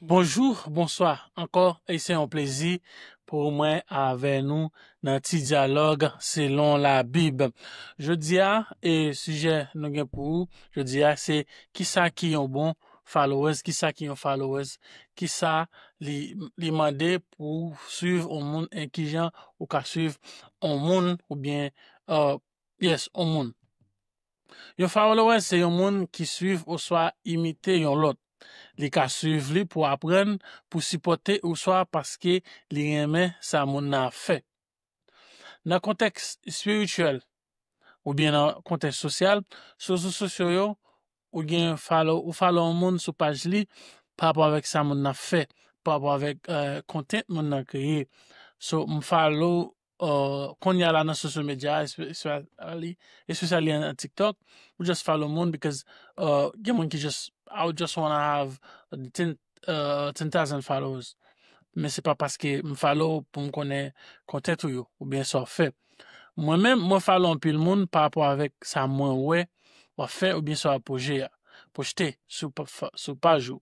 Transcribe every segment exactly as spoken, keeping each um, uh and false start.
Bonjou, bonswa ankò, e se yon plezi pou mwen avè nou nan ti dyalòg selon Labib. Jodi a, e sijè nou gen pou ou jodi a, se kisa ki yon bon followers, kisa ki yon followers, kisa li, li mande pou w swiv yon moun, e kijan ou ka swiv yon moun, oubyen, uh, yes, yon moun. Yon follower se yon moun ki swiv oswa imite yon lòt. Li ka swiv li pou aprann, pou sipòte oswa paske li renmen sa moun nan ap fè. Nan kontèks espirityèl oubyen nan kontèks sosyal, sou rezo sosyo yo, ou gen follow, ou follow yon moun sou paj li pa rapò avèk sa moun nan fè, pa rapò avèk, eh, content moun nan kreye. So, m follow, uh, kounye a la nan social media, espe-, especially, especially an, an TikTok, ou just follow moun because, uh, gen moun ki just, I would just wanna have ten, uh, ten thousand followers. Men se pa paske m follow pou m konnen content ou yo, oubyen sa w fè. Mwen menm, mwen follow anpil moun pa rapò avèk sa mwen wè w ap fè oubyen sa w ap pwoje a, pwojte sou pa-, fa-, sou paj ou.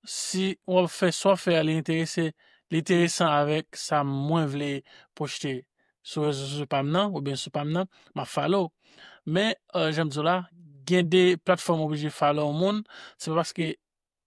Si w ap fè sa w fè a, li enterese, li enteresan avèk sa mwen vle pwojte sou rezo sosyo pa m nan, oubyen sou pa m nan, m ap follow. Men, eh, jan m di w la, gen de platfòm ou oblije follow yon moun, se pa paske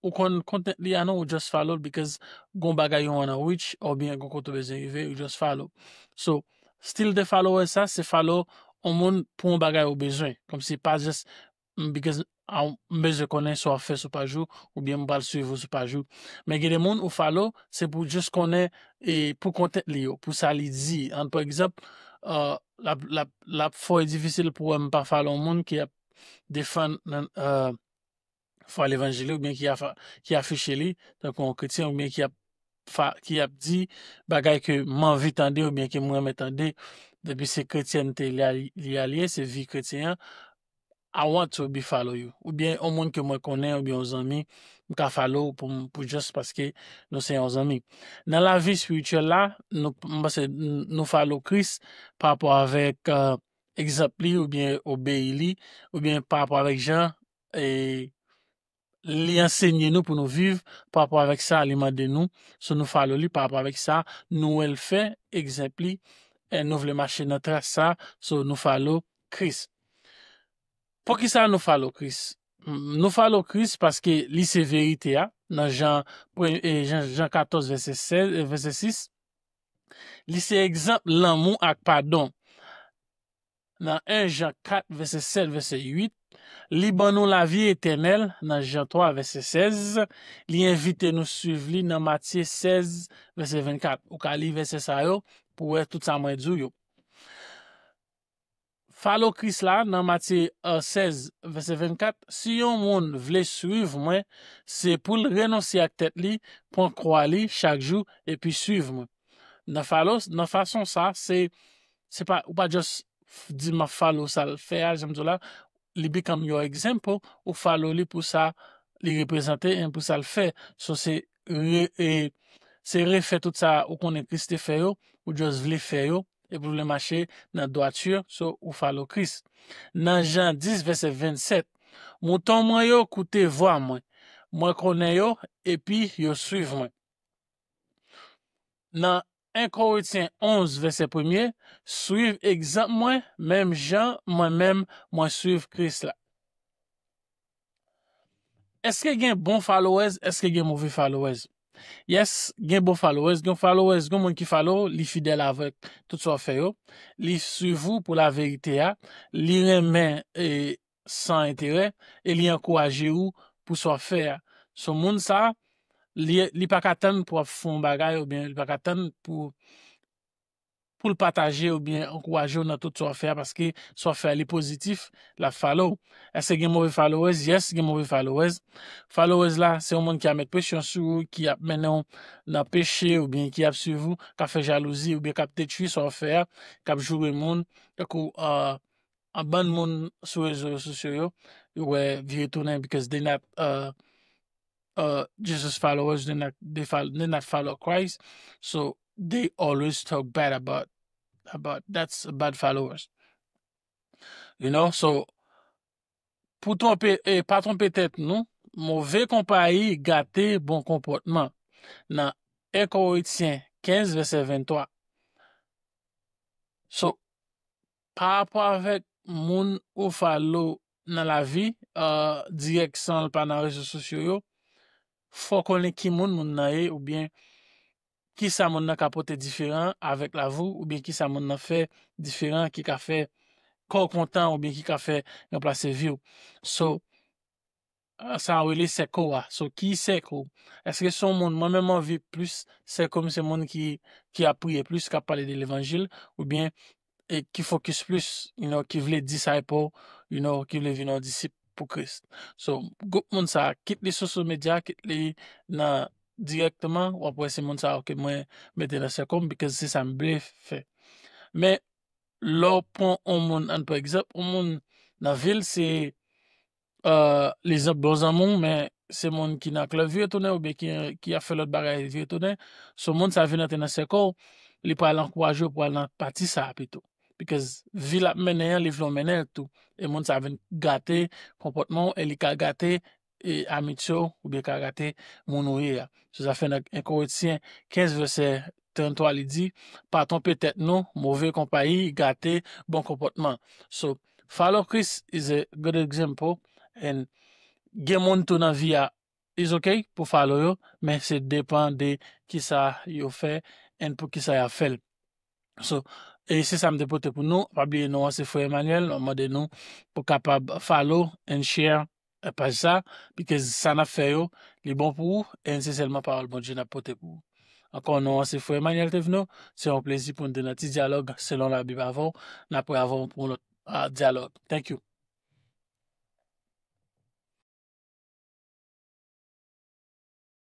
ou konn content li a non, ou just follow because gon bagay you wanna reach, oubyen gon kote ou bezwen rive, you just follow. So, stil de followers sa, se follow yon moun pou yon bagay ou bezwen. Kòmsi pa just, mm, because, ah, m bezwen konnen sa w ap fè sou paj ou, oubyen m pral swiv ou sou paj ou. Men gen de moun ou follow, se pou just konnen, e, pou content li yo, pou sa li di. An, pa egzanp, uh, l ap, l ap, l ap fò e difisil pou wè m pa follow yon moun ki ap defann, uh, fwa levanjil li, oubyen ki afa-, ki afiche li tankou yon kretyen, oubyen ki ap fa-, ki ap di bagay ke m anvi tande, oubyen ke m renmen tande, depi se kretyènte li a, li a liye, se vi kretyen an, I want to be follow you. Oubyen yon moun ke mwen konnen, oubyen yon zanmi, m ka follow pou m, pou just paske nou se yon zanmi. Nan lavi espirityèl la, nou, m panse n-, nou follow Kris pa rapò avèk, eh, egzanp li, oubyen obeyi li, oubyen pa rapò avèk jan, e, li ansenye nou pou nou viv, pa rapò avèk sa li mande nou, so nou follow li pa rapò avèk sa nou wè l fè, egzanp li, e, nou vle mache nan tras sa, so nou follow Kris. Poukisa nou follow Kris? M-, nou follow Kris paske li se verite a, nan Jan, pre-, e, Jan, Jan katòz vèsè sèz, e, vèsè sis. Li se egzanp lanmou ak padon. Nan en Jan kat vèsè sèt, vèsè uit, li ban nou lavi etènèl nan Jan twa vèsè sèz, li envite nou swiv li nan Matye sèz vèsè vennkat. Ou ka li vèsè sa yo pou wè tout sa mwen di w yo. Follow Kris la nan Matye, eh, sèz vèsè vennkat, si yon moun vle swiv mwen, se pou l renonse ak tèt li, pran kwa li chak jou, epi swiv mwen. Nan follow, nan fason sa, se, se pa, ou pa just f-, di m ap follow sa l fè a, jan m di w la, li become your example, ou follow li pou sa li reprezante, e pou sa l fè. So, se re-, e, se refè tout sa ou konnen Kris te fè yo, ou just vle fè yo, epi w vle mache nan dwati, so ou follow Kris. Nan Jan dis vèsè vennsèt, mouton mwen yo koute vwa mwen. Mwen konnen yo, epi yo swiv mwen. Nan en Korentyen onz vèsè premye, swiv egzanp mwen, menm jan mwen menm mwen swiv Kris la. Èske gen bon followers? Èske gen move followers? Yes, gen bon followers. Gen followers, gen moun ki follow, li fidèl avèk tout sa w fè yo. Li swiv ou pou laverite a. Li renmen, e, san enterè, e li ankouraje ou pou sa w fè a. So, moun sa, li, li pa ka tann pou w ap fè yon bagay, oubyen li pa ka tann pou pou l pataje oubyen ankouraje w nan tout sa w ap fè a, paske sa w ap fè a li pozitif, l ap follow w. Èske gen move followers? Yes, gen move followers. Followers la, se yon moun ki ap met presyon sou ou, ki ap mennen w nan peche, oubyen ki ap swiv ou, k ap fè jalouzi, oubyen k ap detwi sa w ap fè a, k ap joure moun, tankou, uh, an bann moun sou rezo sosyo yo, yo wè vire tounen because they not, uh, uh, Jesus followers, they not, they follow, they not follow Christ. So they always talk bad about, about, that's bad followers. You know, so pou twonpe, e pa twonpe tèt nou, move konpayi gate bon konpòtman nan en Korentyen kenz vèsè venntwa. So, pa rapò avèk moun ou follow nan lavi, uh, dirèk san l pa nan rezo sosyo yo, fò konnen ki moun moun nan ye oubyen ki sa moun nan ka pote diferan avèk lavi w oubyen ki sa moun nan fè diferan ki ka fè kò w kontan oubyen ki ka fè ranplase vi w. So, sa yo rele sèko a. So, ki sèko? Èske se yon moun, mwen menm anvi plis sèko m se moun ki, ki ap priye plis, k ap pale de levanjil, oubyen e ki fokis plis, you know, ki vle disciple, you know, ki vle vin yon disip pou Kris. So, gwoup moun sa, kit li sou social media, kit li nan dirèkteman, w ap wè se moun sa yo ke mwen mete nan sèko m, because se sa m vle fè. Men, lè w pran yon moun, an pa egzanp, yon moun nan vil, se uh, lezanp bon zanmi w, men se moun ki nan klèb vire tounen oubyen ki, ki ap fè lòt bagay vire tounen. So, moun sa vin antre nan sèko, li pral ankouraje w pou al nan pati sa a pito. Because vi l ap mennen an, li vle w mennen l tou. E moun sa vin gate konpòtman w, e li ka gate e amitye w, oubyen ka gate moun ou ye a. So, sa fè nan en Korentyen kenz vèsè trannntwa, li di, pa twonpe tèt nou, move konpayi gate bon konpòtman. So, follow Christ is a good example. And gen moun tou nan vi a, is okay pou follow yo, men se depan de kisa yo fè and pou kisa y ap fè l. So, e se sa m te pote pou nou. Pa bliye non an se Frè Emmanuel, nou mande nou pou kapab follow and share, eh, paj sa, because sa n ap fè yo, li bon pou ou, and se sèlman pawòl Bondye n ap pote pou ou. Ankò, non an se Frè Emmanuel Thévenot, se yon plezi pou n te nan ti dyalòg selon Labib avè w, n ap wè avè w pou yon lòt, ah, dyalòg. Thank you.